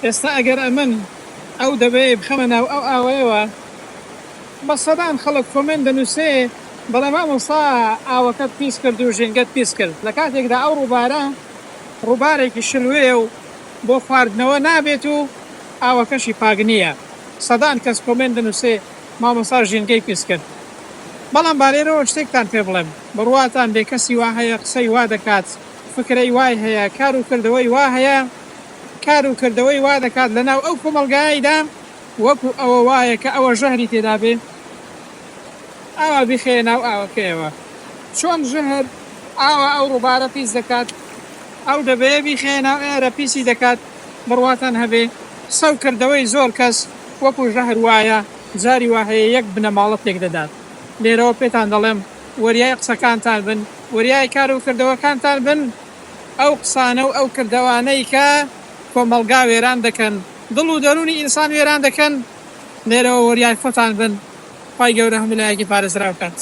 ئێستا ئەگەر ئەمن ئەو دەبەیەی بخەمە ناو ئەو ئاوەیەوە بە سەدان خەڵک کۆمێنت دەنووسێ بەڵێ مامۆستا ئاوەکەت پیس کرد و ژینگەت پیس کرد لە کاتێکدا ئەو ڕووبارە ڕووبارێکی شلوەیە و بۆ خواردنەوە نابێت و ئاوەکەشی پاک نییە سەدان کەس کۆمێنت دەنووسێ مامۆستا ژینگەی پیس کرد بەڵام با لێرەوە شتێکتان پێ بڵێم بڕواتان بێ کەسی وا هەیە قسەی وا دەکات فکرەی وای هەیە کار و کردەوەی وا هەیە کار و کردەوەی وا دەکات لەناو ئەو کۆمەڵگایەیدا وەکو ئەوە وایە کە ئەوە ژەهری تێدا بێ ئاوا بیخەیە ناو ئاوەکەیەوە چۆن ژەهر ئاوا ئەو ڕووبارە پیس دەکات ئەو دەبەیە بیخەیە ناو ئێرە پیسی دەکات بڕواتان هەبێ قسە و کردەوەی زۆر کەس وەکو ژەهر وایە جاری وا هەیە یەک بنەماڵە تێک دەدات لێرەوە پێتان دەڵێم وریای قسەکانتان بن وریای کار و کردەوەکانتان بن ئەو قسانە و ئەو کردەوانەی کە کۆمەڵگا وێران دەکەن دڵ و دەروونی ئینسان وێران دەکەن لێرەوە وریای خۆتان بن خوای گەورە هەموو لایەکی پارێزراو کات.